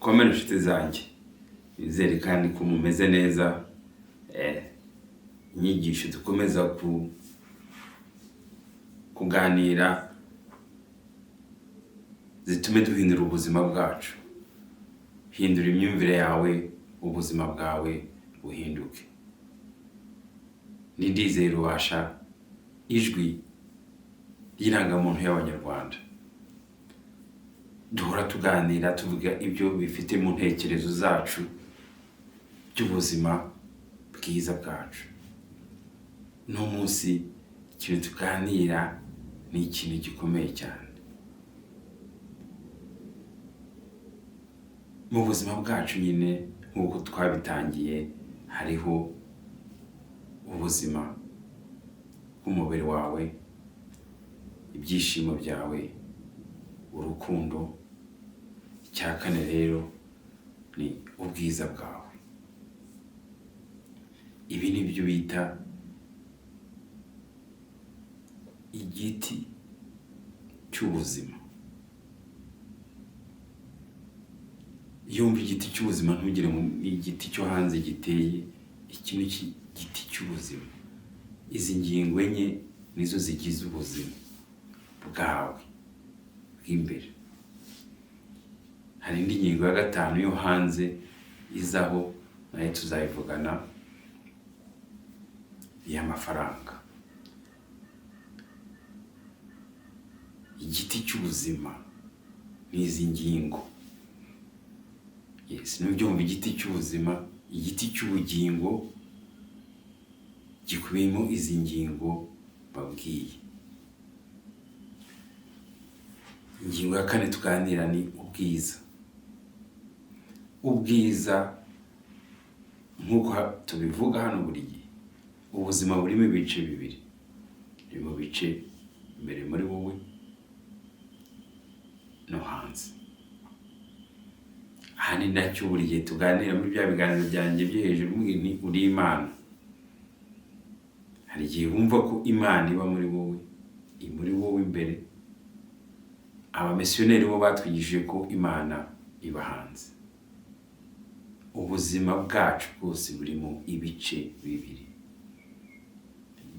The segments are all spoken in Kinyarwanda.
Mukomere inshuti zanjye, nizere kandi ko mumeze neza. Inyigisho dukomeza kuganira zitume duhindura ubuzima bwacu. Hindura imyumvire yawe, ubuzima bwawe buhinduke. Ni Ndizeye Rubasha, ijwi ry'irangamuntu y'Abanyarwanda. Duhora tuganira tuvuga ibyo bifite mu ntekerezo zacu by'ubuzima bwiza bwacu. Uno munsi ikintu tuganira ni ikintu gikomeye cyane. Mu buzima bwacu nyine nk'uko twabitangiye, hariho ubuzima bw'umubiri wawe, ibyishimo byawe, urukundo. Icya kane rero ni ubwiza bwawe. Ibi ni byo bita igiti cy'ubuzima. Iyo wumva igiti cy'ubuzima ntugire ngo ni igiti cyo hanze giteye, iki ni igiti cy'ubuzima. Izi ngingo enye nizo zigize ubuzima bwawe bw'imbere. Hari indi ngingo ya gatanu yo hanze izaho, nayo tuzayivugana, iy'amafaranga. Igiti cy'ubuzima ni izi ngingo. Yes, nubyumva igiti cy'ubuzima, igiti cy'ubugingo gikubiyemo izi ngingo babwiye. Ingingo ya kane tuganira ni ubwiza. Ubwiza nk'uko tubivuga hano buri gihe, ubuzima burimo ibice bibiri. Buri mu bice imbere muri wowe no hanze. Aha ni nacyo buri gihe tuganira muri bya biganiro byanjye byo hejuru, ni uri Imana. Hari igihe wumva ko Imana iba muri wowe, iri muri wowe imbere. Abamisiyoneri bo batwigishije ko Imana iba hanze. Ubuzima bwacu bwose burimo ibice bibiri,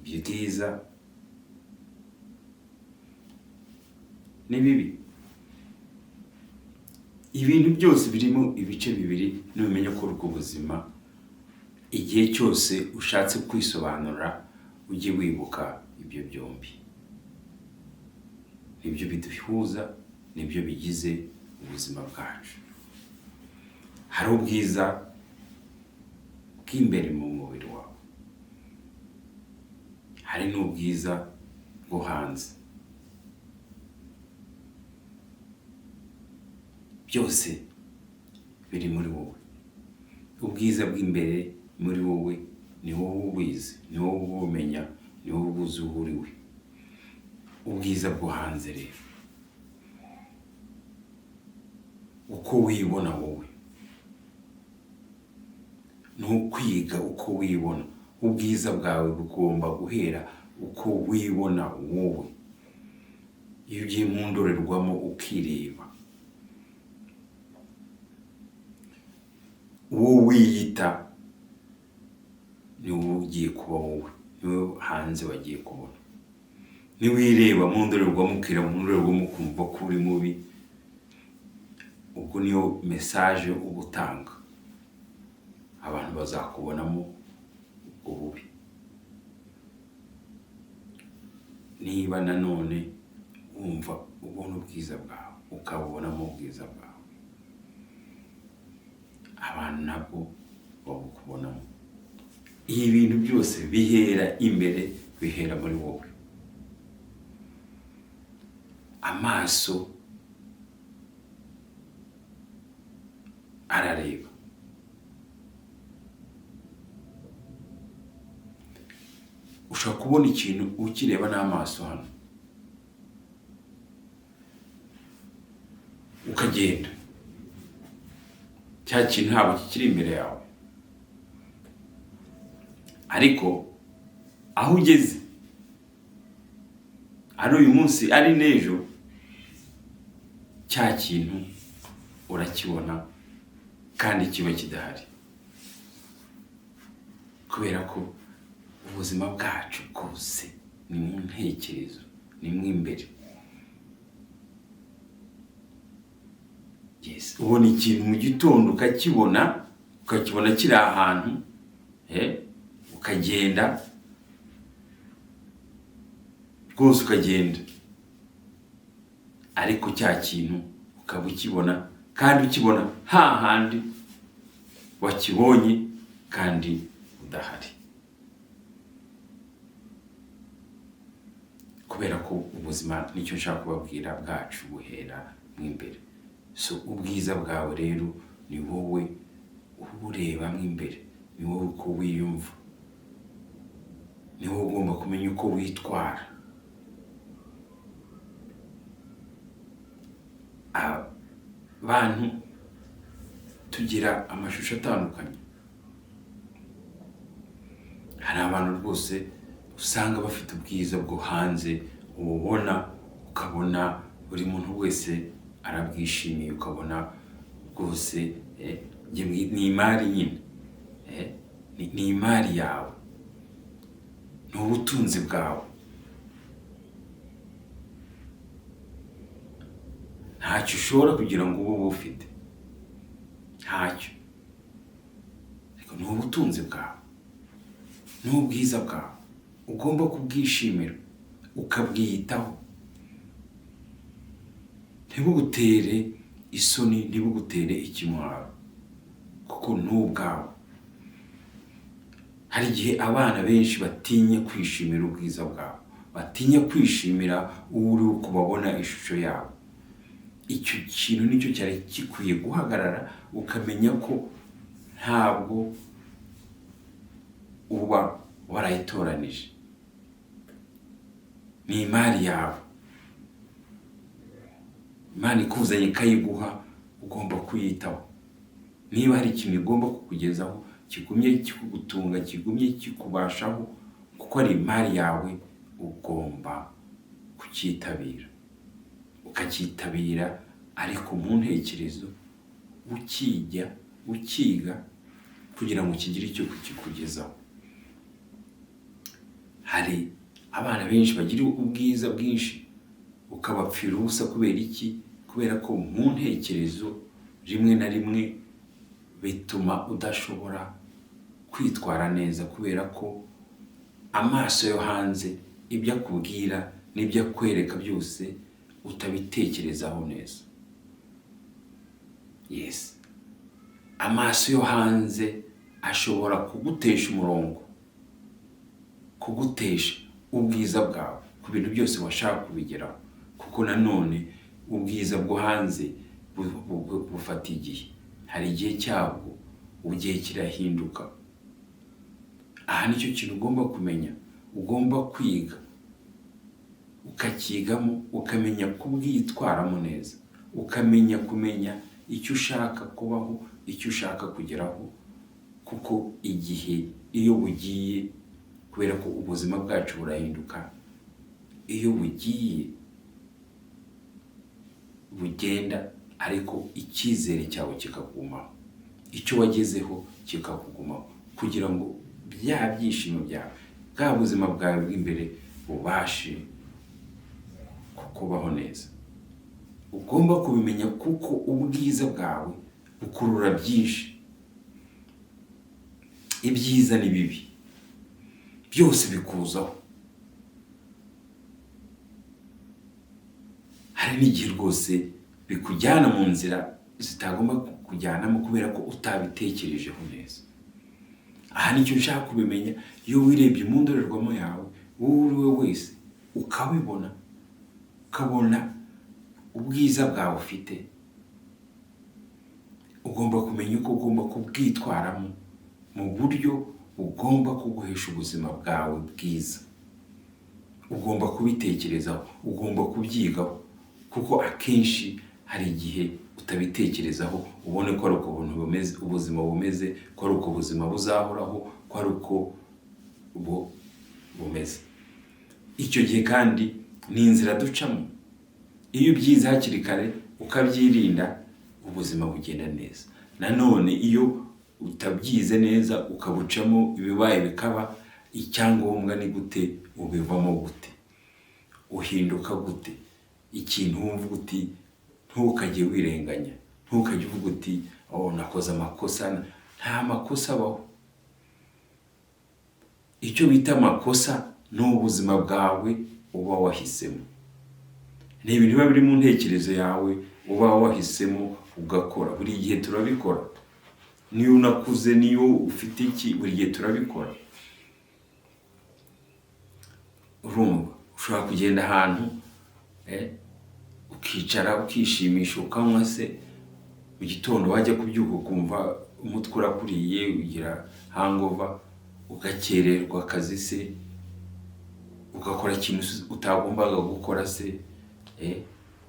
ibyiza n'ibibi. Ibintu byose birimo ibice bibiri. Numenya ko ubwo buzima, igihe cyose ushatse kwisobanura ujye wibuka ibyo byombi. Nibyo biduhuza, nibyo bigize ubuzima bwacu. Hari ubwiza bw'imbere mu mubiri wawe, hari n'ubwiza bwo hanze. Byose biri muri wowe. Ubwiza bw'imbere muri wowe ni wowe ubizi, ni wowe ubumenya, ni wowe ubuzi uwo uri we. Ubwiza bwo hanze rero, uko wibona wowe, ni ukwiga uko wibona. Ubwiza bwawe bugomba guhera uko wibona wowe. Iyo ugiye mu ndorerwamo ukireba, uwo wiyita ni wowe ugiye kuba wowe, ni wowe hanze bagiye kubona. Niwireba mu ndorerwamo, ukireba mu ndorerwamo ukumva ko uri mubi, ubwo niyo mesaje uba utanga, abantu bazakubonamo ubwo bubi. Niba nanone wumva ubona ubwiza bwawe, ukabubonamo ubwiza bwawe, abantu nabwo babukubonamo. Ibi bintu byose bihera imbere, bihera muri wowe. Amaso arareba, ushobora kubona ikintu ukireba n'amaso hano, ukagenda, cya kintu ntabwo kikiri imbere yawe, ariko aho ugeze ari uyu munsi ari n'ejo, cya kintu urakibona kandi kiba kidahari, kubera ko ubuzima bwacu bwose ni mu ntekerezo, ni mo imbere. Yes, ubona ikintu mu gitondo ukakibona, ukakibona kiri ahantu, ukagenda rwose ukagenda, ariko cya kintu ukaba ukibona kandi ukibona hahandi wakibonye kandi udahari, kubera ko ubuzima, nicyo nshaka kubabwira, bwacu buhera mo imbere. So ubwiza bwawe rero ni wowe ubureba mo imbere, ni wowe uko wiyumva, ni wowe ugomba kumenya uko witwara. Abantu tugira amashusho atandukanye. Hari abantu rwose usanga bafite ubwiza bwo hanze, ububona ukabona buri muntu wese arabwishimiye, ukabona rwose ni imari nyine, ni imari yawe, ni ubutunzi bwawe. Ntacyo ushobora kugira ngo ube ufite, ntacyo, ariko ni ubutunzi bwawe, ni ubwiza bwawe, ugomba kubwishimira ukabwiyitaho, ntibugutere isoni, ntibugutere ikimwaro, kuko ni ubwawe. Hari igihe abana benshi batinya kwishimira ubwiza bwabo, batinya kwishimira uwo uri uko babona ishusho yabo. Icyo kintu nicyo cyari gikwiye guhagarara, ukamenya ko ntabwo uba warayitoranije, ni imari yawe. Imana ikuzanye ikayiguha, ugomba kuyitaho. Niba hari ikintu igomba kukugezaho kigumye kikugutunga, kigumye kikubashaho, kuko ari imari yawe, ugomba kucyitabira, ukacyitabira ariko mu ntekerezo, ukijya ukiga kugira ngo kigire icyo kikugezaho. Hari abana benshi bagira ubwiza bwinshi ukabapfira ubusa. Kubera iki? Kubera ko mu ntekerezo rimwe na rimwe bituma udashobora kwitwara neza, kubera ko amaso yo hanze ibyo akubwira n'ibyo akwereka byose utabitekerezaho neza. Yes, amaso yo hanze ashobora kugutesha umurongo, kugutesha ubwiza bwawe ku bintu byose washaka kubigeraho, kuko nanone ubwiza bwo hanze bufata igihe, hari igihe cyabwo, igihe kirahinduka. Aha nicyo kintu ugomba kumenya, ugomba kwiga, ukakigamo, ukamenya kubwitwaramo neza, ukamenya kumenya icyo ushaka kubaho, icyo ushaka kugeraho, kuko igihe iyo bugiye, kubera ko ubuzima bwacu burahinduka, iyo bugiye bugenda, ariko icyizere cyawe kikagumaho, icyo wagezeho kikakugumaho, kugira ngo bya byishimo byawe, bwa buzima bwawe bw'imbere bubashe kukubaho neza. Ugomba kubimenya kuko ubwiza bwawe bukurura byinshi, ibyiza n'ibibi byose bikuzaho. Hari n'igihe rwose bikujyana mu nzira zitagomba kukujyanamo kubera ko utabitekerejeho neza. Aha nicyo nshaka kubimenya, iyo wirebye mu ndorerwamo yawe, wowe uri we wese, ukabibona, ukabona ubwiza bwawe ufite, ugomba kumenya uko ugomba kubwitwaramo mu buryo bugomba kuguhesha ubuzima bwawe bwiza. Ugomba kubitekerezaho, ugomba kubyigaho, kuko akenshi hari igihe utabitekerezaho, ubone ko ari uko ubuzima bumeze, ko ari uko ubuzima buzahoraho, ko ari uko bumeze. Icyo gihe kandi ni inzira ducamo. Iyo ubyize hakiri kare ukabyirinda, ubuzima bugenda neza. Nanone iyo utabyize neza ukabucamo, ibibaye bikaba, icyangombwa ni gute ubivamo, gute uhinduka, gute ikintu wumva uti ntukajye wirenganya, ntukajye uvuga uti oh nakoze amakosa. Nta makosa abaho. Icyo bita amakosa ni ubuzima bwawe uba wahisemo, ni ibintu biba biri mu ntekerezo yawe uba wahisemo ugakora. Buri gihe turabikora, niyo unakuze, niyo ufite iki, buri gihe turabikora. Urumva ushobora kugenda ahantu ukicara ukishimisha ukanywa se, mu gitondo wajya kubyuka ukumva umutwe urakuriye, ugira hangover, ugakererwa akazi se, ugakora ikintu utagombaga gukora se.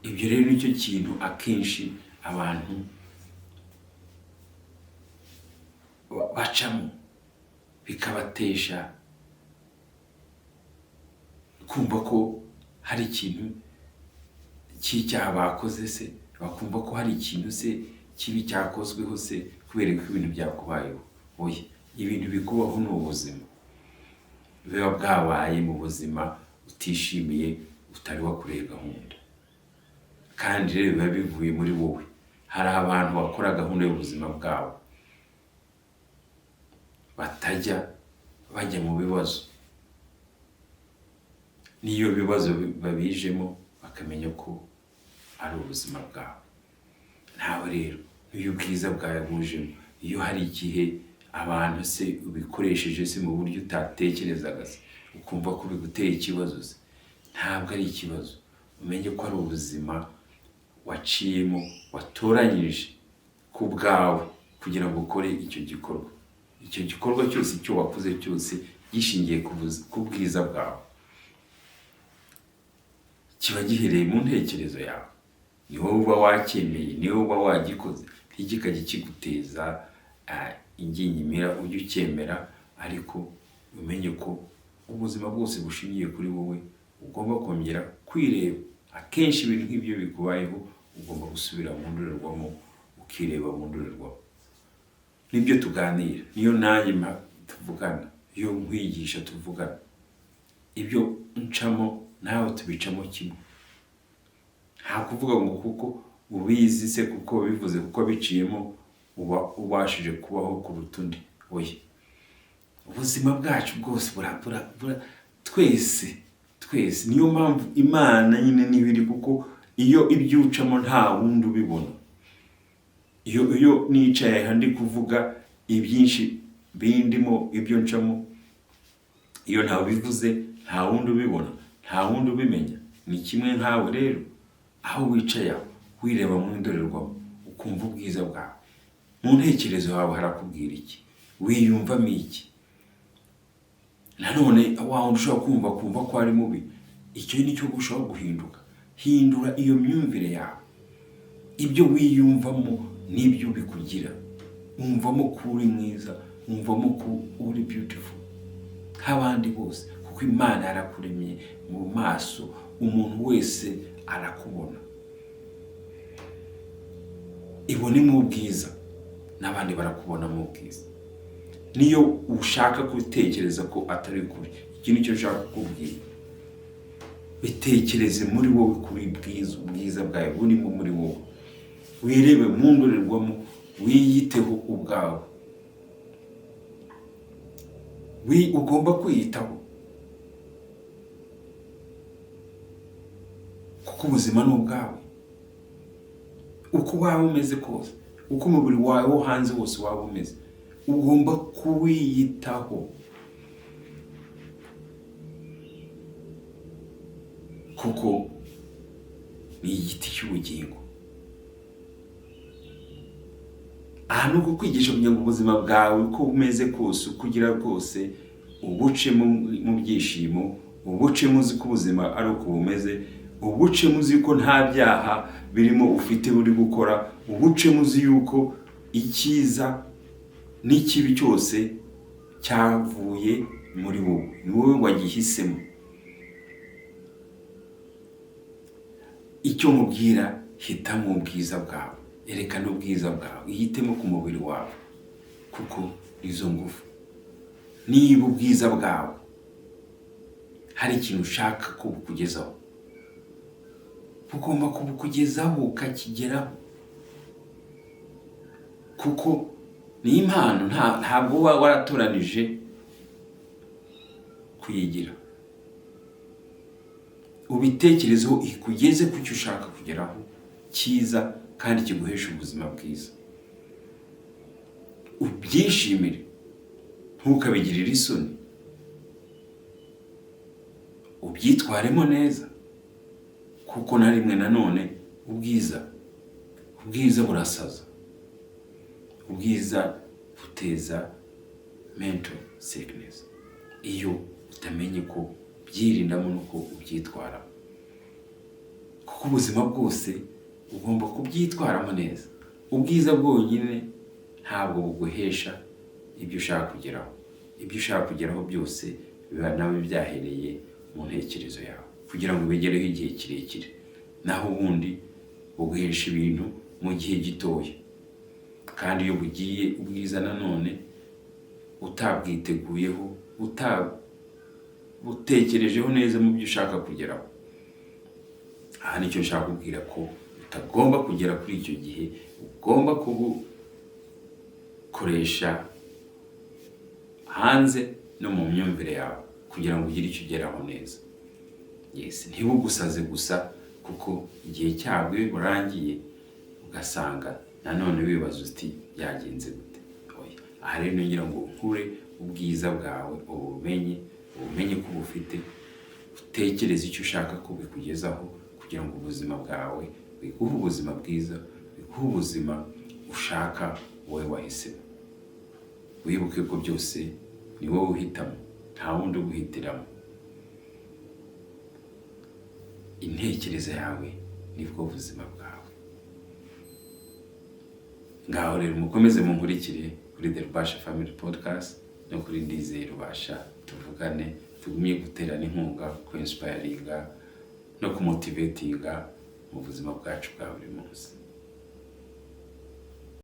Ibyo rero nicyo kintu akenshi abantu bacamo, bikabatesha kumva ko hari ikintu cy'icyaha bakoze se, bakumva ko hari ikintu se kibi cyakozweho se kubera ko ibintu byakubayeho. Oya, ibintu bikubaho ni ubuzima biba bwabaye mu buzima utishimiye, utari wakoreye gahunda, kandi rero biba bivuye muri wowe. Hari abantu bakora gahunda y'ubuzima bwabo batajya bajya mu bibazo, n'iyo bibazo babijemo bakamenya ko ari ubuzima bwabo. Nawe rero iyo ubwiza bwawe bujemo, iyo hari igihe abantu se ubikoresheje se mu buryo utatekerezaga se, ukumva ko biguteye ikibazo se, ntabwo ari ikibazo, umenye ko ari ubuzima waciyemo, watoranyije ku bwawe kugira ngo ukore icyo gikorwa. Icyo gikorwa cyose, icyo wakoze cyose gishingiye ku bwiza bwawe, kiba gihereye mu ntekerezo yawe, ni wowe uba wacyemeye, ni wowe uba wagikoze, ntikikajye kiguteza ingingimira, ujye ucyemera, ariko umenye ko ubuzima bwose bushingiye kuri wowe, ugomba kongera kwireba. Akenshi ibintu nk'ibyo bikubayeho ugomba gusubira mu ndorerwamo, ukireba mu ndorerwamo. Nibyo tuganira, niyo nanjye tuvugana, iyo nkwigisha tuvugana, ibyo ncamo nawe tubicamo kimwe. Nta kuvuga ngo kuko ubizi se, kuko bivuze, kuko biciyemo uba ubashije kubaho kuruta undi. Oya, ubuzima bwacu bwose twese twese. Niyo mpamvu Imana nyine niba iri, kuko iyo ibyo ucamo nta wundi ubibona. Iyo nicaye aha ndi kuvuga ibyinshi bindimo, ibyo ncamo, iyo ntabivuze nta wundi ubibona, nta wundi ubimenya. Ni kimwe nkawe rero, aho wicaye aho wireba mu ndorerwamo ukumva ubwiza bwawe, mu ntekerezo yawe harakubwira iki, wiyumvamo iki. Nanone wa wundi ushobora kumva ko ari mubi, icyo ni cyo ushobora guhinduka. Hindura iyo myumvire yawe, ibyo wiyumvamo n'ibyo bikugira. Wumvamo ko uri mwiza, wumvamo ko uri beautiful nk'abandi bose, kuko Imana yarakuremye mu maso, umuntu wese arakubona, ibone mu bwiza n'abandi barakubona mu bwiza. Niyo ushaka gutekereza ko atari kuri, iki nicyo ushaka kukubwira, bitekereze muri wowe kuri bwiza, ubwiza bwawe burimo muri wowe, wirebe mu ndorerwamo, wiyiteho ubwawe. Ugomba kwiyitaho kuko ubuzima ni ubwawe. Uko waba umeze kose, uko umubiri wawe wo hanze wose waba umeze, ugomba kuwiyitaho, kuko ni igiti cy'ubugingo. Aha ni ukukwigisha kugira ngo ubuzima bwawe uko bumeze kose, uko ugira bwose, ubucemo mu byishimo, ubucemo uzi ko ubuzima ari uko bumeze, ubucemo uzi ko nta byaha birimo ufite uri gukora, ubucemo uzi yuko icyiza n'ikibi cyose cyavuye muri wowe, ni wowe wagihisemo. Icyo mubwira, hitamo ubwiza bwawe, Erekana ubwiza bwawe, ihitemo ku mubiri wawe, kuko izo ngufu, niba ubwiza bwawe hari ikintu ushaka ko bukugezaho, bugomba kubukugezaho ukakigeraho, kuko ni impano. Ntabwo uba waratoranije kuyigira. Ubitekerezeho, ikugeze ku cyo ushaka kugeraho cyiza kandi kiguhesha ubuzima bwiza. Ubyishimire, ntukabigirire isoni, ubyitwaremo neza, kuko na rimwe nanone ubwiza burasaza, ubwiza buteza mental sickness iyo utamenye ko byirindamo n'uko ubyitwaramo, kuko ubuzima bwose ugomba kubyitwaramo neza. Ubwiza bwonyine ntabwo buguhesha ibyo ushaka kugeraho. Ibyo ushaka kugeraho byose biba nawe byahereye mu ntekerezo yawe kugira ngo ubigereho igihe kirekire, naho ubundi buguhesha ibintu mu gihe gitoya. Kandi iyo bugiye, ubwiza nanone, utabwiteguyeho, utabutekerejeho neza mu byo ushaka kugeraho, aha nicyo nshaka kubwira, ko utagomba kugera kuri icyo gihe, ugomba kubukoresha hanze no mu myumvire yawe kugira ngo ugire icyo ugeraho neza. Yes, ntibugusaze gusa, kuko igihe cyabwo iyo burangiye ugasanga nanone wibaza uti: "Byagenze gute?" Oya. Aha rero ngira ngo nkure ubwiza bwawe, ubumenye, ubumenye ko ubufite, utekereze icyo ushaka ko bikugezaho kugira ngo ubuzima bwawe biguhe ubuzima bwiza, biguhe ubuzima ushaka, wowe wahisemo. Wibuke ko byose ni wowe uhitamo, nta wundi uguhitiramo. Intekerezo yawe nibwo buzima bwawe. Ngaho rero mukomeze munkurikire kuri The Rubasha Family Podcast no kuri Ndizeye Rubasha, tuvugane, tugumye guterana inkunga, ku inspiringa no ku motivatinga mu buzima bwacu bwa buri munsi.